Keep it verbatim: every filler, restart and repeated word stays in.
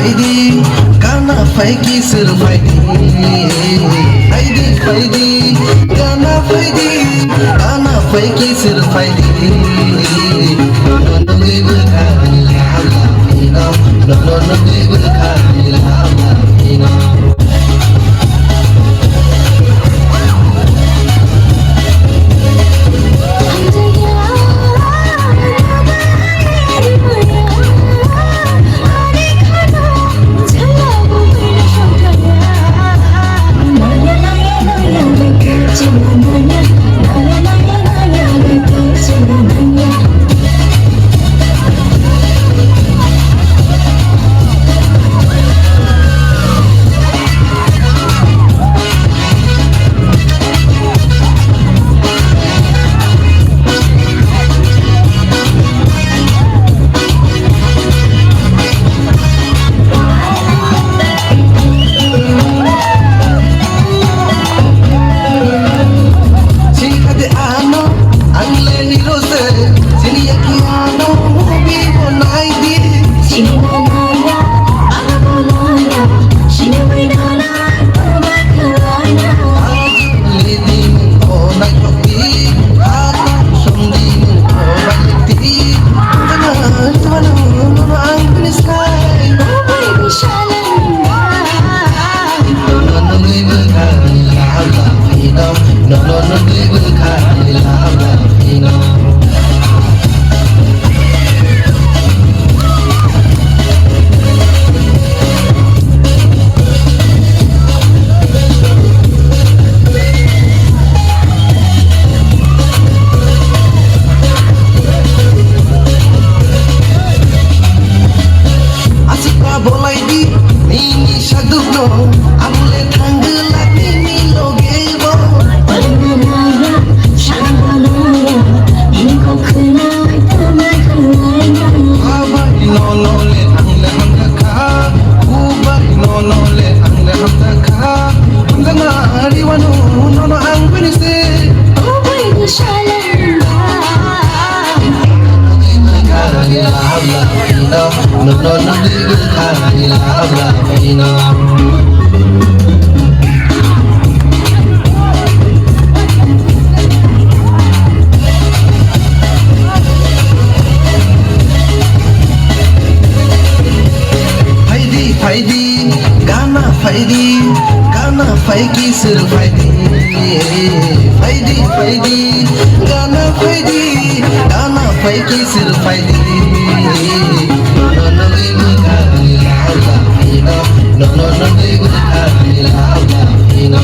Phaidi, gana phaiki sir phaidi. Phaidi, phaidi, gana phaidi, gana phaiki sir phaidi. Nono nugwi bwkha ni lama phino, nono nugwi bwkha ni lama phino. Singkha de ano, ang le hero se, sini ya ki ano, movie bo nai di. Sini bo nai ya, ano bo nai ya, sini bo nai ya, ano bo nai ya. Ajo le di, o nai di, ano song di, o nai di, ano, ano, ano, ang finish line. Oh, baby, shalom. Nono nugwi bwkha ni love love hino. Nono nugwi bwkha ni love love hino. Aswk ba bolai di nini sadukno, ang le thangwlak nini loge bo. Abai nono le ang le hamjakha, ubai nono le ang le hamjakha. Hamjakma riwano nono ang bini se. Ubai ni shalai. Phaidi, phaidi, gana phaidi, gana phaiki sir phaidi. Phaidi, phaidi, gana phaidi, gana phaiki sir phaidi. Nono nugwi bwkha ni love love hino, nono nugwi bwkha ni love love hino.